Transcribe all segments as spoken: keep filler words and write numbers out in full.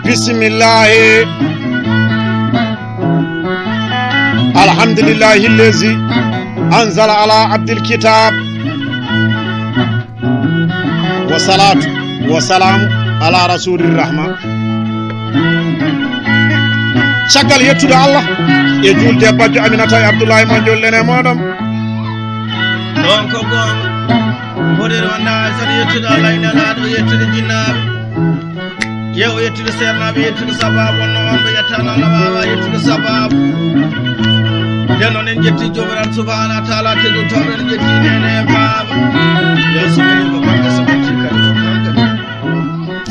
Bismillahi. Alhamdulillahi allazi anzala ala abdil kitab. Wa salatu wa salamu ala rasulir rahma. Caggal yettude Allah e julde e bajjo Aminata e Abdullahi Manjol, ene moɗon. Ɗon ko goonga. Mboɗen wonda saɗa yettude Allah e Nelaaɗo, yettude jinnaaɓe. Yew yettude seernaaɓe, yettude sabaabu, wonno on ɓe yettano Allah waawa yettude sabaabu. Nden noon en jetti Joomiraaɗo subhaanahu wa taala, teddintooɗo, en jetti neene e baaba. Yo suɓini ko kamɓe suɓinti kadi ko kanko.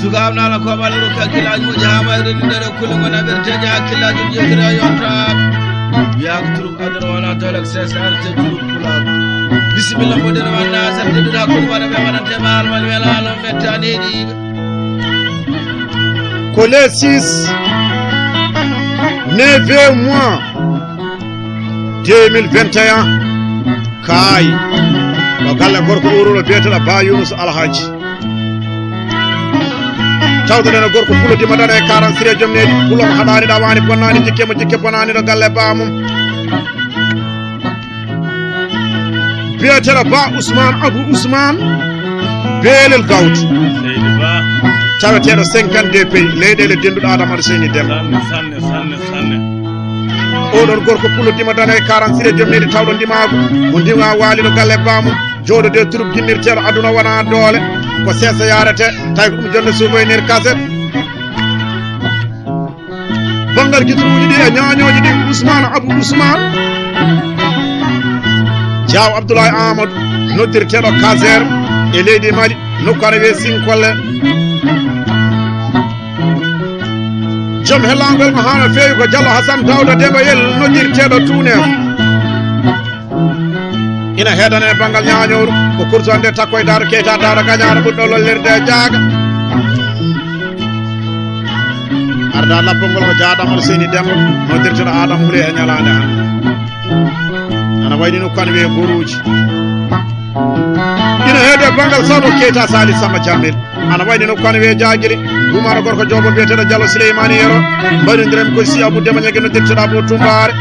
Sukaaɓe nana ko ɓallu kakkillaaji moƴƴi haa mayre ni nder kulle ngona ɓerteeji hakkillaaji jeetira yontaaɓe. Wiyaa ko turup adana wona tolak sesarte turup pulaaɓe. Bisimilla mboɗen wonna sarte duɗa kul waɗa ɓe waɗante maal mal welaalo mettani heɗiiɓe. Ko le six, neuvième mois deux mille vingt et un, kaay ɗo galle gorko uruɗo biyeteɗo Ba Yunus Alhaji. Tawtoɗen e gorko pulo dima dana e quarante sire joom needi. Pulo mo haɗaani ɗa waani bonnaani jikke mo jikke bonaani ɗo galle Ba mum. Biyeteɗo Ba Ousmane Abou Ousmane Beelel Gawto. Seydi Ba. Taweteeɗo cinquante-deux pays, leyɗeele denduɗo Adama Seyni Demba. Sanne, sanne, sanne, sanne. Oɗon gorko pulo dima dana e quarante sire joom needi tawɗo ndimaagu. Mo ndima waali ɗo galle Ba mum. Jooɗo de turup jinnirteeɗo aduna wona doole. Ko seesa yarete, tawi ko ɗum jonde souvenir cassette. Banngal gitruuji ɗi e ñaañooji ɗi, Ousmane Abou Ousmane. Jaaw Abdoulaye Amadou, noddirteeɗo Kazer e leydi Mali, nokku ana wiyee Sinkolle. Joom hellangol mo haana feewi ko Jallo Hasan Dawda Dembayel, noddirteeɗo Tuuneef. Ina heedana e banngal ñaañooru, ko kursu hannde takko e Daara Keyta, Daara Gañaara, ɓurɗo lollirde e jaaga. Arda lappol ngol ko Jaa Adama Seyni Demba, noddirteeɗo Adama Wule e ñalaande hannde. Ana wayni nokku ana wiyee Boruuji. Ina heedi e banngal Sawno Keyta Sali Samba Jammel. Ana wayni nokku ana wiyee Jaagili. Duumaaro gorko joobo biyeteeɗo Jallo Sileymaani Yero. Mbaɗondiranmi ko si Abou Dema Ñagge, noddirteeɗo Abou Tumbaare.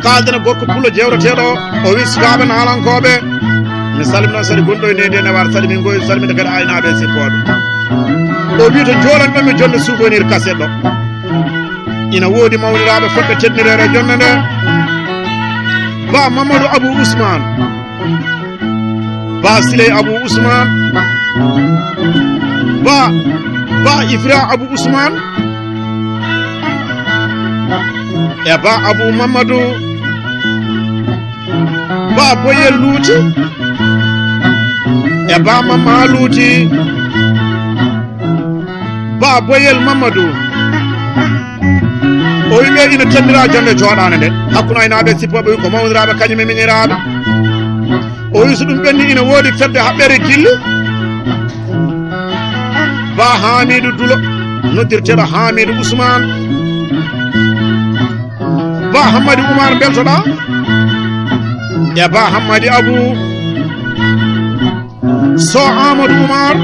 Kaalden e gorko pulo jeewreteeɗo o, o wi sukaaɓe naalankooɓe. Mi salmino saɗi gonɗo e neydi e newar, saɗi min ngoy, salminde kadi aynaaɓe e sippooɓe. O wi to joolan ɗon mi jonde souvenir cassette ɗo. Ina woodi mawniraaɓe fotɓe teddinireede e jonde nde. Ba Mamadou Abou Ousmane. Ba Siley Abou Ousmane. Ba, Ba Ifra Abou Ousmane. E Ba Abou Mamadou. Ba Boyel Luuti. E Ba Mamma Luuti. Ba Boyel Mamadou. O wi ɓe ina tendira jonde jooɗaande nde. Hakkunde aynaaɓe e sippooɓe, wi ko mawniraaɓe kañum e miñiraaɓe. O wi so ɗum ɓenni ina woodi fedde haɓɓere gilli. Ba Hamidou Dulo, noddirteeɗo Hamidou Ousmane. Ba Hammadi Oumar, mbeltoɗaa? E Ba Hammadi Abou. So Amadou Oumar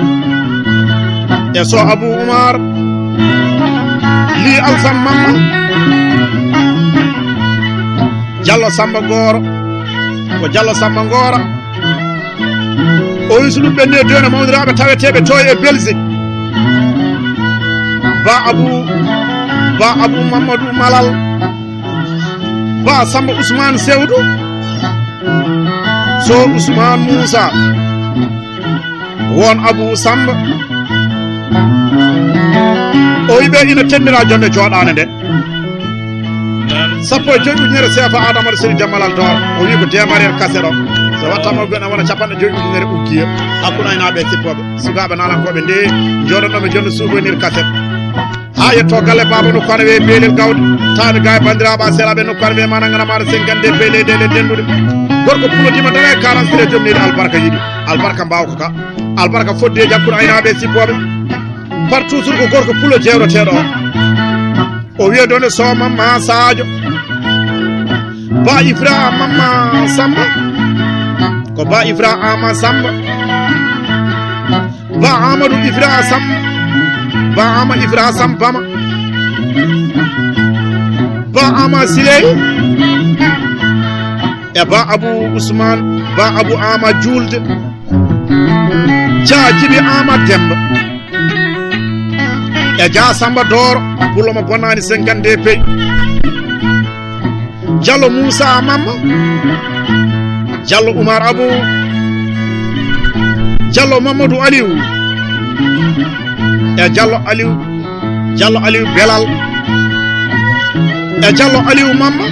e so Abou Oumar, Li Alsan Mamma, Jallo Samba Goro, ko Jallo Samba Gora. O wi so ɗum ɓenni e dewna mawniraaɓe taweteeɓe to e Belgique. Ba Abou, Ba Abou Mamadou Malal, Ba Samba Ousmane Sewdu, so Ousmane Moussa, won Abou Samba. O wi ɓe ina tendira jonde jooɗaande nde. Sappo e joyi ujunere seefa Adama Seydi Dembalal Doro. O wi ko demarere kase ɗo. So wattama o gona wona capanɗe joyi ujunere uggiye. Hakkunde aynaaɓe e sippooɓe. Sukaaɓe naalankooɓe nde jooɗonooɓe jonde souvenir cassette. Haa yetto galle baaba nokku ana wiyee Beelel Gawde. Tawi ga e banndiraaɓe a seraaɓe nokku ana wiyee Manangara Mara cinquante-deux pays leyɗeele dennduɗe. Gorko pulo dima dara e quarante sire joom needi albarka yiɗi. Albarka mbaawka ka. Albarka fodde e hakkunde aynaaɓe e sippooɓe. Par toujours ko gorko pulo jeewreteeɗo o. O wiya ɗon e so Mamma Sadio. Ba Ifra Mamma Samba. Ko Ba Ifra Ama Samba. Ba Amadou Ifra Sam, Ba Ama Ifra Sam Bama, Ba Ama Siley, e Ba Abou Ousmane, Ba Abou Ama Julde, Dia Jibi Ama Demba, e Dia Samba Doro, Pulo mo Bonani cinquante pays. Diallo Moussa Mamma, Diallo Oumar Abou, Diallo Mamadou Aliou, e Diallo Aliou, Diallo Aliou Belal, e Diallo Aliou Mamma,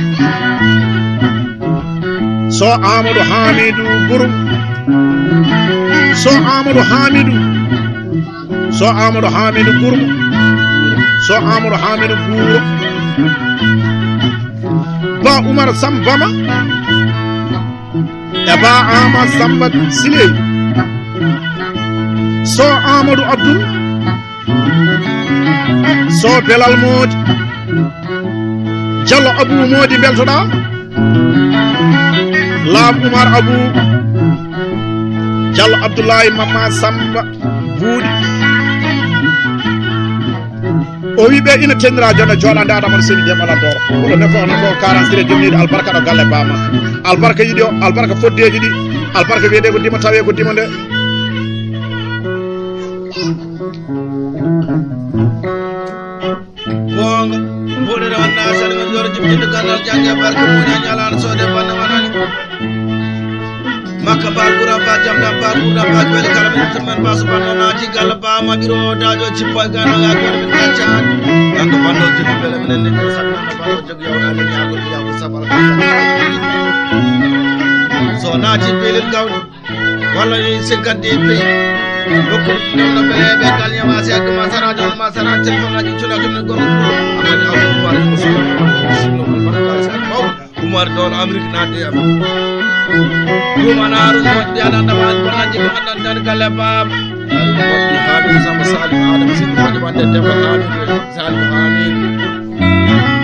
so Amadou Hamidou Gouroume, so Amadou Hamidou, so Amadou Hamidou Gouroume, so Amadou Hamidou Gouroume, Ba Oumar Sambama, e Ba Ama Samba Siley, so Amadou Abdoul, so Belal Modi, Diallo Abou Modi beltoɗa, Lam Oumar Abou, Diallo Abdoulaye Mama Samba Buuɗi. O wi ɓe ina tennira jonne joɗande Adama Seydi Dembala Doro. Ko ɗo nefo, nefo quarante sire jomniɗo albarka ɗo galle bama. Albarka yiɗi o, albarka foddeji ɗi, albarka wiyede ko dima tawe ko dima nde. Goonga. Mboɗo rewan na sali ngon yoro jibinde gandal jange barka muña ñalan sode banna manani. Makka ba gura ba jamna ba gura ba wele kala min tumman ba subhanna na ci galla ba ma biro da jo ci pa gana ga ko min kacha. Ganga bando ci bele min ne ko sabna na ba jo yo na ni ago ya ko sabal. So na ci bele gawni. Walla ni cinquante pays. Dokku dewna bele be kal ñama se ak masara jo masara telephone aji tuna ko ko ko. Amadi abu mari musul. Umar Dol Amérique naatde e amen. Ɗum ana ɗum moƴƴi aɗa annda ma ko nanji ko anndan tan galle baam. Ɗum moƴƴi haa ɗum Samba Salim Adam Sidi Fadi wande debbo haa ɗum Salim Amin.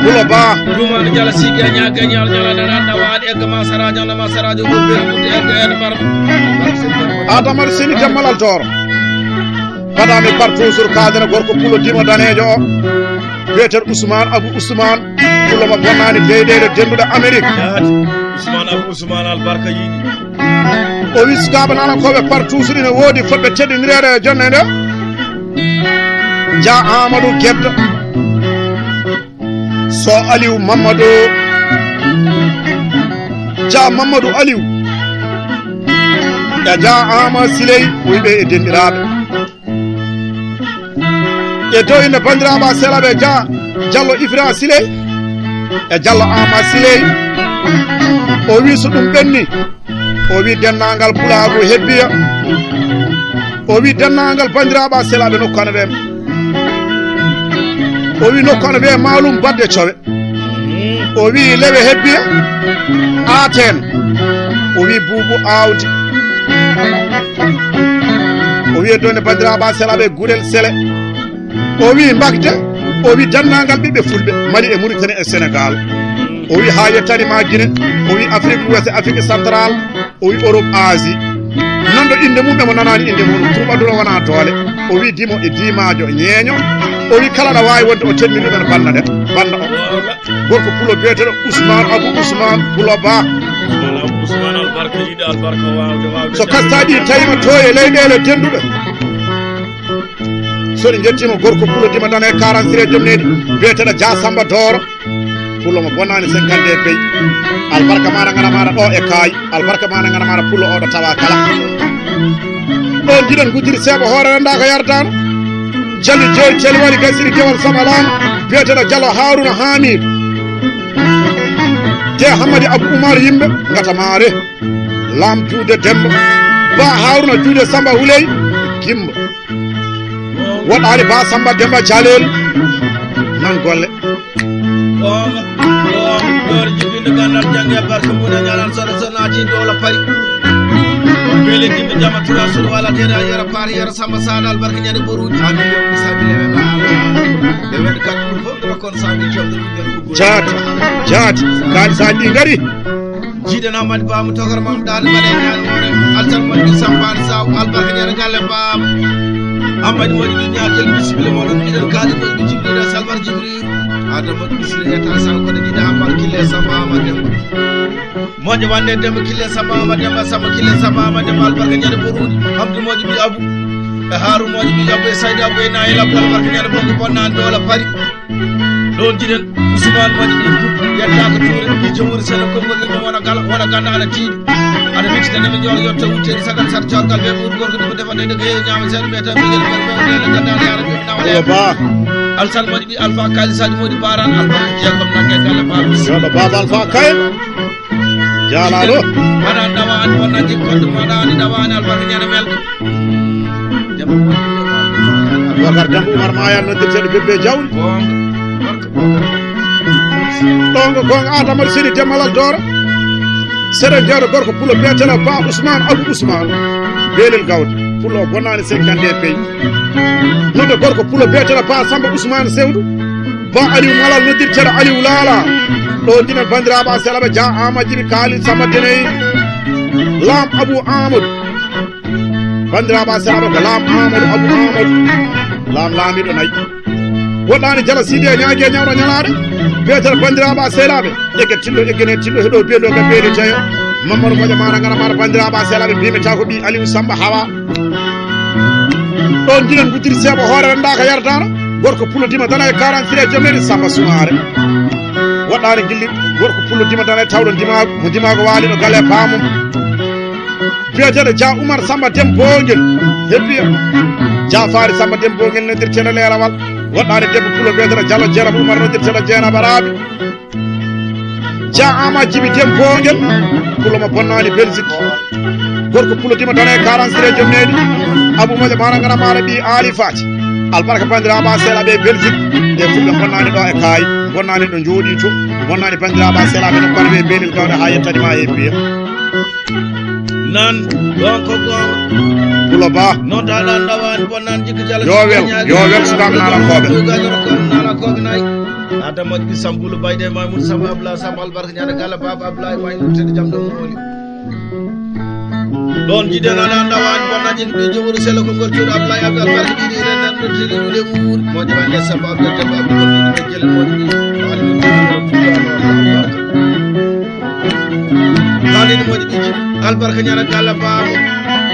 Pulo ba. Ɗum ana jala sigi a ñaa gañi al jala nana annda waɗi egga ma sarajo na ma sarajo ɗum ɓe ɗum egga en bar. Adamar Sini Jammalal Doro. Mbaɗami par toujours kaadana gorko pulo dimo daneejo o. Biyeteeɗo Ousmane Abou Ousmane. Pulo mo bonnaani deydeyɗo dennduɗo Amérique. Yaati. Ousmane Abou Ousmane albarka yiɗi. O wi sukaaɓe nanankooɓe par toujours ina woodi fotɓe teddinireede e jonne nde. Dia Amadou Gedda. So Aliou Mamadou. Dia Mamadou Aliou. E Dia Ama Siley, o wi ɓe e denndiraaɓe. E dow inde banndiraaɓe a selaɓe Dia, Diallo Ifra Siley, e Diallo Ama Siley. O wi so ɗum ɓenni, o wi denndaangal pulaagu hebbiya. O wi denndaangal banndiraaɓe a selaɓe nokku ana ɓe. O wi nokku ana ɓe maalum badde cowe. O wi lewe hebbiya aaten. O wi buubu aawdi. O wi e donde banndiraaɓe a selaɓe gurel sele. O wi mbagde. O wi denndaangal ɓiɓɓe fulɓe Mali e Mauritanie e Sénégal. O wi haa yettani ma Guinée. O wi Afrique l'Ouest, Afrique centrale. O wi Europe, Asie. Nanɗo innde mum emo nanaani innde mum. Tuuɓa duro wona doole. O wi dimo e diimaajo ñeeño. O wi kala ɗo waawi wonde o tenni ɗumen bannda nde. Bannda o. Gorko pulo biyeteɗo Ousmane Abou Ousmane Pulo Ba. Ousmane Abou Ousmane albarka yiɗi albarka waawde waawde. So kastaɗi tawima to e leyɗele dennduɗe. So ɗi njettima gorko pulo dima dane quarante sire jomneɗi biyeteɗo Dia Samba Doro. Pulo mo bonani cinquante pays. Albarka maɗa ngana maɗa ɗo e kaay. Albarka maɗa ngana maɗa pulo oɗo tawa kala. Ɗon jiɗen gujiri seeɓa hoore renda ko yardano. Jali jeyi celi wali gasiri gewal saɓalama. Biyeteɗo Jalo Haruna Hamid. Te Hamadi Abou Oumar yimɓe ngata maare. Lam juude Demba. Ba Haruna juude Samba Huley. Gimba. Woɗɗaani Ba Samba Demba Jalel nan golle. Goonga, goonga, ɗoore jibinde gandal jange barka mum e ñalal sore so naati doola pari. Wele jibinde jama tura sunu wala tena yara pari yara Samba Sada albarka ñande boruji. Amin yo sabi le wena ala. E wen kat ɗum fof ɗo kon sabi jom ɗum ɗum. Jaati, jaati, kaali sa ɗi ngari. Jiiɗen Amadou Ba mo tokor mam ɗaani mbaɗe ñaani moore. Altan moƴƴi Samba Saw, albarka ñaani galle Ba. Amadou moƴƴi ñaagel bisimilla moɗon, mbiɗen kaali moƴƴi Jibril e Salbar Jibril. Adama bisimilla e tan Saw kono jiiɗa Amadou Kille Samba Amadou Demba. Moƴƴo wande Demba Kille Samba Amadou Demba, Samba Kille Samba Amadou Demba, albarka ñaani boruuji. Hamdi moƴƴi bi Abu. E Haaru moƴƴi bi Abu e Saydi Abu e Nayel Abu, albarka ñaani bongo bonna dola Paris. Ɗon jiɗen Ousmane Madi Ɗin Groupe, yettaaka Touré, Ɓiijo Wuri Sene, Konngol Yumma wona gala, wona ganda ana tiiɗi. Ana wittita nde ɓe joor yotto wutteede sagal sar cawgal ɓe ɓuri gorko ɗum defande ɗo geyo ñaama seeɗa ɓe tawi ɓe gel ɓe ɓe ɓe ganda ana yara ɓe nawa Wala ba. Alsan Madi ɓi Alpha Kali Sadi Modi Baran Alpha Jeegom nagge gala ba. Yo Allah Baba Alpha Kayel. Jaalaaɗo. Mbaɗa dawa an wona jikkonde mbaɗa an dawa an albarka ñande welɗo. Aboubacar Demba Oumar Mayal noddirteeɗo Bébé Diawri. Goonga. Ɗongo goonga Adama Sini Demmalal Dooro. Seɗen jeeɗo gorko pulo beetela Ba Ousmane Abou Ousmane. Beelel gawde pulo bonnaani cinquante pays. Nodde gorko pulo beetela Ba Samba Ousmane Sewdu. Ba Aliou Malal noddirteeɗo Aliou Laala. Ɗo ndinen banndiraaɓe a selaɓe Dia Amadou Jibi Kali Samba Deney. Laam Abou Amadou. Banndiraaɓe a selaɓe ko Laam Amadou Abou Amadou. Laam laamiiɗo nayi. Woɗɗaani Jala Siidi e ñaagi e ñawɗo ñalaaɗe. Beetere banndiraaɓe a selaɓe. Egge tillo eggene tillo heɗo beelo ga beeli teyo. Mamadou Moƴa Mara Ngara Mara banndiraaɓe a selaɓe mbimi taw ko ɓi Aliou Samba Hawa. Ɗon jinen gudiri seeɓa hoore renndaka yardana. Gorko pulo dima dana e quarante-trois jomeri Samba Sumaare. Woɗɗaani gilli gorko pulo dima dana e tawɗo dimaagu mo dimaagu waali ɗo gale paamum. Biyeteeɗo Dia Oumar Samba Dem Boongel hebbi Dia Faari Samba Dem Boongel noddirteeɗo Leerawal. Woɗɗaani debbo pulo biyeteeɗo Diallo Jeeraba Oumar noddirteeɗo Jeeraba Raabi. Dia Ama Jibi Dem Boongel pulo mo bonnaani Belgique. Gorko pulo dima dana e quarante-trois jomneeɗi. Abou Moƴa Mara Ngara Mara ɓi Aali Faati. Albarka banndiraaɓe a seeɗa ɓe Belgique. Ɓe fulɓe bonnaani ɗo e kaayi. Bonnaani ɗo njooɗi to. Bonnaani banndiraaɓe a seeɗa ɓe no kono ɓe beelel gawɗe haa yettani ma e biya. Nan ɗon ko goonga. Pulo Ba. Noon daɗan ɗawaani bonnan jikki jala. Yo wel, yo wel sukaɓe naalankooɓe. Sukaɓe naalankooɓe nayi. Adama Jibi Sambulo Bayde Mamoudou Samba Abla Samba albarka ñaɗa gala Baba Ablaye Mamoudou tede jam ɗo moli. Ɗon jiɗen ana ndawaani bonnan jikki ɓe jowori selo ko ngol cuuɗo Ablaye Abdou albarka ɗiɗi ina nan ɗo tede ɗuɗe muuri. Moƴo wande Samba Abdou Demba Abdou Abdou Jelle moƴo. Kaalidi moƴƴi ɓe jibi albarka ñana galla baaba.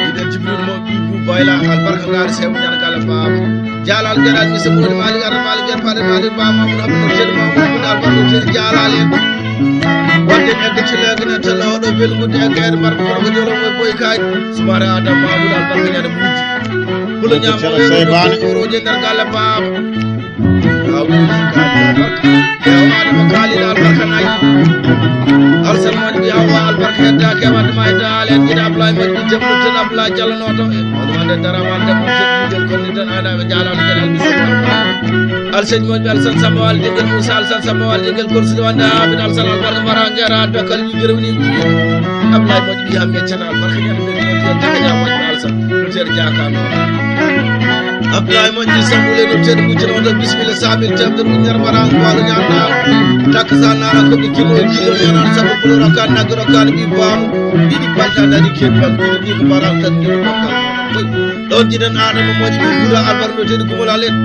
Iɗen jibril mo ɓi bu bayla albarka ngaari sew ñana galla baaba. Jaalal geɗal mi se muɗi mali ara mali geɗ paɗe mali ba mamun abdul jed mamun abdul albarka jed jaalal en. Wadde egga ci legene tala oɗo belgude egga en mbar ko ko jolo mo boy kay. Sumare adam mamun albarka ñana muji. Bulo ñamo yoro jender galla baaba. Amin. Albarka. Yawa Adama Khalil albarka nayi. Alsan moƴƴi Hawa albarka heddaaki e wadde ma e daale en jiɗa Ablaye moƴƴi jemɗo ten Ablaye Diallo noto e. Woni wande dara wande mo jemɗo ten konni tan ana ɓe jaalano ken albi sama. Alsan moƴƴi Alsan Samba Wali Dengel Moussa Alsan Samba Wali Dengel Korsi wande Abid Alsan albarka mbara ngera dokkal wi gerewni. Ablaye moƴƴi Amet Thiam albarka ñande ɓe ñande ñande moƴƴi Alsan. Ɗum seeɗa jaakaama. Abdoulaye Moƴƴi Sambule ɗo teɗo ɓuccino wonde bisimilla samil temde ɗum ñar mbaɗa waalo ñamna. Takka sa nana ko ɓe kilo kilo ñanan sabu ko rokkan nagge rokkan ɓi baamu. Ɗiɗi balta dani ke ban ɗiɗi ɗi ko mbaɗa tan ɗiɗi rokkan. Ɗon jiɗen Adama Moƴƴi ɓe ɓura albar ɗo teɗo kumol alen.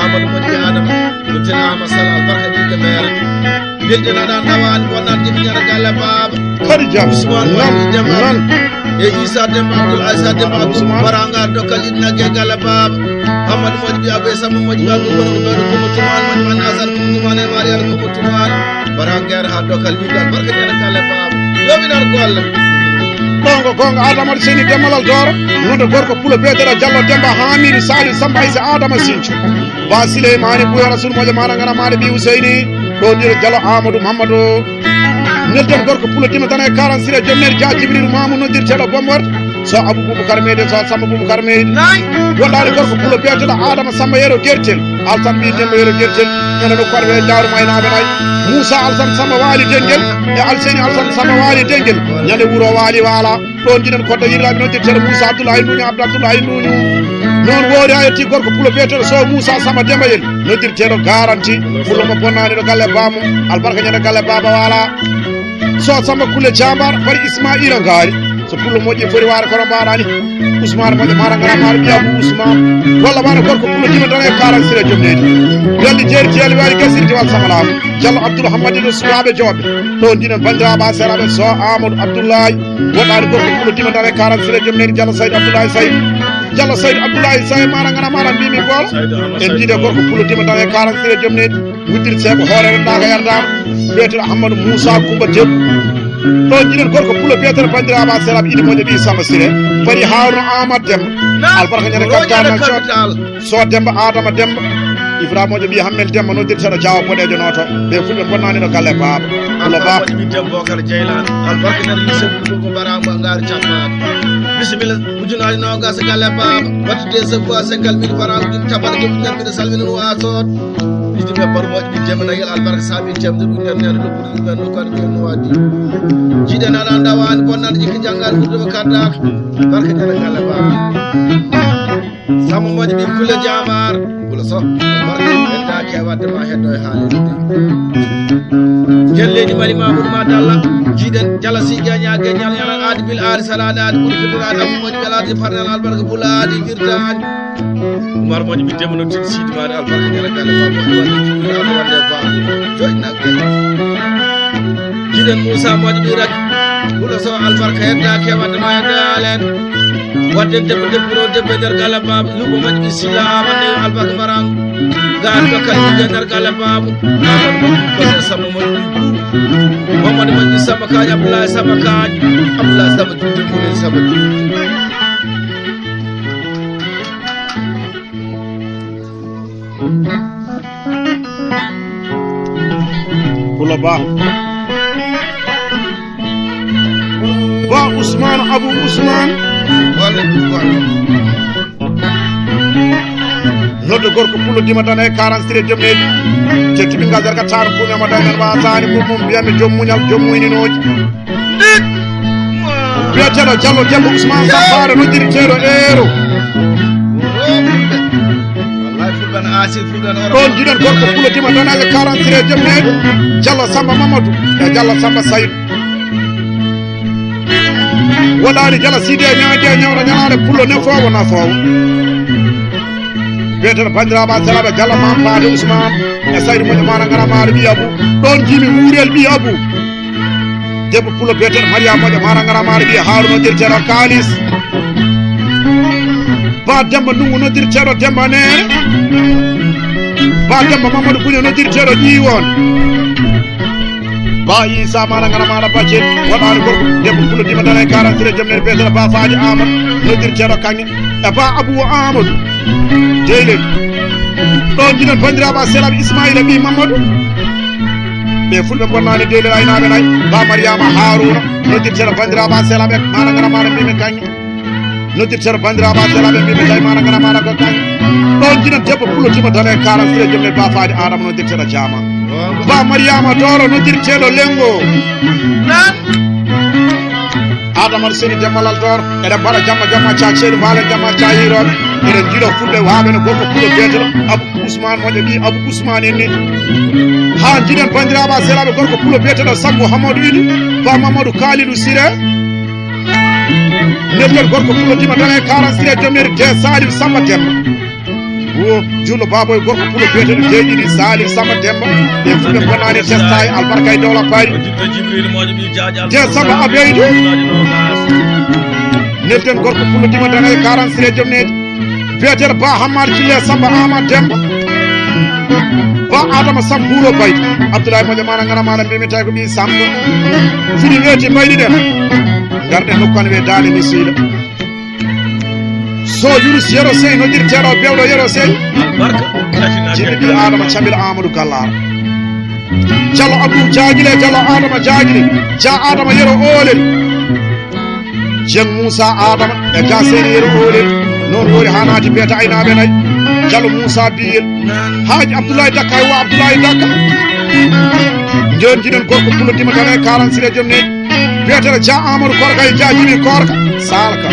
Amadou Moƴƴi Adama ɗo teɗo Ama Sala albarka ɗi ke meere. Belɗe naɗa ndawa an wonnan jibi ñara galla baaba. Kadi jam. Ousmane Wali Demba. E Issa Demba Abdoul Aissa Demba Abdoul Baranga dokkal idna ge galla baaba. Amadou Modi bi Abou Samba Modi Abou Modi Modi Modi Tuman Modi Modi Nasar Modi Tuman e Mari Al Kumo Tuman. Baranga ha dokkal idna barka ñara galla baaba. Yominar golle. Ɗongo gonga Adama Seni Demalal Doro. Nodo gorko pulo bedera Jallo Demba Hamidou Sali Samba Aissa Adama Sinco. Ba Sileymani Buya Rasul Moƴo Mana Ngana Maɗa Ɓi Useyni. Ɗo ndiro Jalo Amadou Mamadou. Nelden gorko pulo dima dana e quarante sire jomnere Dia Jibril Mamou noddirteɗo Bombor. So Abou Boubacar Meyde so Samba Boubacar Meyde. Woɗɗaade gorko pulo biyeteɗo Adama Samba Yero Gertel. Alsan ɓi Demba Yero Gertel. Nana no korɓe jawruma e naɓe nayi. Moussa Alsan Samba Wali Dengel. E Alseni Alsan Samba Wali Dengel. Ñande wuro Wali Wala. Ɗon jiɗen kodda yirlaaɓe noon jetteede Moussa Abdoulaye Nuño Abdou Abdoulaye Nuño. Noon woori a yetti gorko pulo biyeteeɗo Sow Moussa Samba Dembayel noddirteeɗo garanti pulo mo bonnaani ɗo galle baamu albarka ñande galle baaba waala. So Samba Kulle Jambar, fari Ismaila Ngari. So Pullo moƴƴi fori waare kono mbaɗani. Ousmane moƴƴo mara ngara mara ɓiya Abou Ousmane. Walla mara gorko Pullo dima tan e quarante sira jom neydi. Yalli jeeri jeeli waɗi gasiri diwal Samalam. Jallo Abdoul Hamadi no sukaɓe joɓe. Ɗo ndinen bandiraɓe seraɓe so Amadou Abdoulaye. Woɗɗani gorko Pullo dima tan e quarante sira jom neydi Jallo Saydou Abdoulaye Saydou. Jallo Saydou Abdoulaye Saydou mara ngara mara mbimi gol. En jiide gorko Pullo dima tan e quarante sira jom neydi. Wittir seeɓa hoore rendaaka yardaama. Wiyetee Ahmadu Muusa Kumba Debbo. Ɗo jiɗen gorko Pullo biyeteeɗo banndiraaɓe a seraɓe Idi Moƴƴo ɓii Samba Siré. Fari Haaruna Aamadu Demba. Albarka ñande kapital nan coot. So Demba Adama Demba. Ibrahima Moƴƴo ɓii Hammel Demba noddirteeɗo Jaawo Boɗeejo Nooto. Ɓe fulɓe bonnaani ɗo galle baaba. Pullo ba. Albarka Moƴƴo ɓii Demba Bokar Jeylaan. Albarka nder lycée Boubacar Mbara Ngaari Cakmaaka. Bisimilla. Ujunaaji noogas e galle baaba. Waɗtude e sabu a cinquante mille francs ɗum capanɗe jowi ujunere mbiɗa salmina no a sood. Yidde ɓe barmooji ɓe jemma nagel albarka saabi jemde ɗum nder nene lobbude ɗum ɓen no kadi ɓen no waɗi. Jiɗen aɗa annda waani bonnande jikki janngaani ɓurduɓe kaddaaka. Barka jana galle baaba. Sammo moƴƴo ɓi Kulle Jamar. Kulle so. Barka heddaaki e waɗde ma heddo e haalirde. Jelleeji mari ma ɓuri ma dalla. Jiɗen jala si gaña gañal ñalal aadi bil aari salaade aadi ɓuri fitiraade amu moƴƴi ɓelaade farnal albarka bulaadi firtaani. Umar moƴƴi ɓiddema no tin siidi maade albarka ñala galle ma moƴƴi walla juuɗi aɗa wonde e baabu joƴna galle. Jiɗen Moussa moƴƴi ɓi rak. Ɓuɗo so albarka heddaaki e wadde ma e daalen. Wadden debbo debbo ɗo debbo e nder galle baaba luɓo moƴƴi ɓi silla amanne albarka mbaran. Gaari ko kadi ɓiɓɓe nder galle baabu. Amadou Moƴƴi Koso Samba Moƴƴi Buubu. Mamadou Moƴƴi Samba Kaaji Abdoulaye Samba Kaaji. Abdoulaye Samba Juude Moulen Samba Juude. Pullo Ba. Ba Ousmane Abou Ousmane. Walla ɗum ko. Noddo gorko Pullo dima tan e quarante sire jom neydi. Te tiɓi ngal darga taaro kuume mo tan en waasani mum mum mbiyanmi joom muñal joom muyninooji. Biyeteeɗo Jallo Demba Ousmane Sampaare noddirteeɗo eero. Ɗon jiɗen gorko Pullo dima tan e quarante sire jom neydi. Jallo Samba Mamadou e Jallo Samba Saydou. Waɗaani jala siide e ñaande e ñawna ñalaande Pullo nefoowo nafoowo. Biyeteeɗo banndiraaɓe a selaɓe Jalla Maam Faade Ousmane e Saydu Moƴƴo Maana Ngara Maare ɓii Abu. Ɗoon jiimi Wuurel ɓii Abu. Debbo Pullo biyeteeɗo Mariama Moƴƴo Maana Ngara Maare ɓii Haaruna noddirteeɗo Kaalis. Ba Demba Ndungu noddirteeɗo Demba Neene. Ba Demba Mamadou Guño noddirteeɗo Ƴiiwoon. Ba Isa Maana Ngara Maana Bacce waɗaani gorko debbo Pullo dima dana e quarante sire jom nene biyeteeɗo Ba Faadi Amadou noddirteeɗo Kaŋŋe e Ba Abou Amadou Deylel. Ɗoon jiɗen banndiraaɓe a selaɓe Ismaila ɓii Mamadou. Ɓe fulɓe bonnaani Deylel aynaaɓe nay Ba Mariama Haruna noddirteeɗo banndiraaɓe a selaɓe Maana Ngara Maana mbimi Kaŋŋe. Noddirteeɗo banndiraaɓe a selaɓe mbimi tawi Maana Ngara Maana ko Kaŋŋe. Ɗoon jiɗen debbo Pullo dima dana e quarante sire jom nene Ba Faadi Adama noddirteeɗo Jaama. Ba Mariama Doro noddirteeɗo Lengo. Nan. Adama aɗa seni Dembalal Doro. Eɗen mbaɗa jamma jamma ca ceeɗu mbaalen jamma ca hiirooɓe. Eɗen njiɗo fulɓe waaɓe no gorko Pullo biyeteeɗo Abou Ousmane Moƴƴo ɓii Abou Ousmane en ni. Haa njiɗen banndiraaɓe a selaɓe gorko Pullo biyeteeɗo Sambo Hamadou Idi. Ba Mamadou Kalidou Siré. Nelden gorko Pullo dima dana e quarante sire jom nene de Salif Samba Demba. Wo jullo baboy gorko Pullo biyeteeɗo deeƴiɗi Salif Samba Demba. Ɓe fulɓe bonnaani testa e albarka e dowla paari. De Samba Abeydi. Nelden gorko Pullo dima dana e quarante sire jom nene. Biyeteeɗo Ba Hammar Kille Samba Amadou Demba. Ba Adama Samba Buuro Baydi. Abdoulaye Moƴƴo Maana Ngara Maana mbimi tawi ko ɓii Samba. Fini weeti mbaydi ɗen. Ngarɗen nokku an wiye Daande Misiila. So Yunus Yero Sey noddirteeɗo bewɗo Yero Sey. Barka. Jiɗi ɓii Adama Camila Amadou Gallara. Jallo Abdou Jaagile, Jallo Adama Jaagile. Ja Adama Yero Oolel. Jeng Moussa Adama e ga seeɗa yero oolel. Noon woori haa naati beeta aynaaɓe nay. Jalo Moussa Biyel. Haaji Abdoulaye Dakka e wo Abdoulaye Dakka. Njoon jiɗen gorko Pullo dima tan e quarante sire jom nene. Biyeteeɗo Dia Amadou Korka e Dia Jibi Korka. Salka.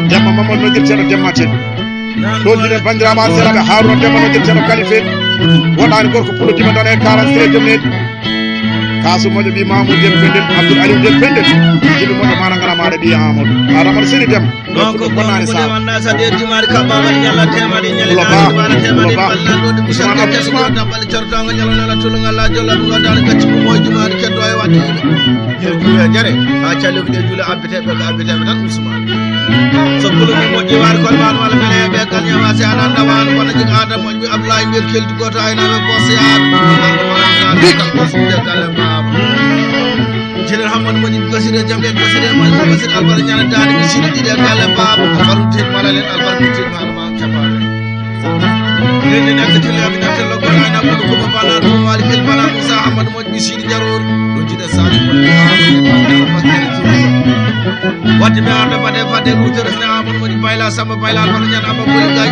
Demba Mamadou noddirteeɗo Demba Ten. Ɗoon jiɗen banndiraaɓe a selaɓe Haruna Demba noddirteeɗo Kalifel. Woɗɗaani gorko Pullo dima tan e quarante sire jom nene. Kaasu moƴo ɓii Mamoudou Dem Penden, Abdoul Aliou Dem Penden. Jibi moƴo mana ngara maɗa ɓii Amadou. Adama Seni Dem. Donc, ko bonani sa. Wanda sa de dimari ka baba nyala temari nyala. Ulo ba, ulo ba. Usman Abdou Usman. Dabal chartanga nyala na tulunga la jola bunga dal kati mo jumari ke doy wati. Jere, a chalo de jula abite be abite tan Usman. So bulu mo moƴƴi war kon man wala bele be kan yawa se ananda wan wala jig adam moƴƴi Ablaye mbir kelti goto ay na ko se ar. Bik. Jere Hamad moƴƴi gasire jambe gasire moƴƴi gasire albar nyana dani mi sidi dide galle baba albar tit mala len albar tit mala ma chapale. Lende nak tele abina tele ko na ko ko bana to wali kel bana Musa Hamad moƴƴi Sidi Jaroor, ɗo jiɗa Saliou Mbaye. Wadde mi arda fade fade ɗum to resna Amadou Mody Bayla Samba Bayla Alfata Ñaan Abba Boy Gay.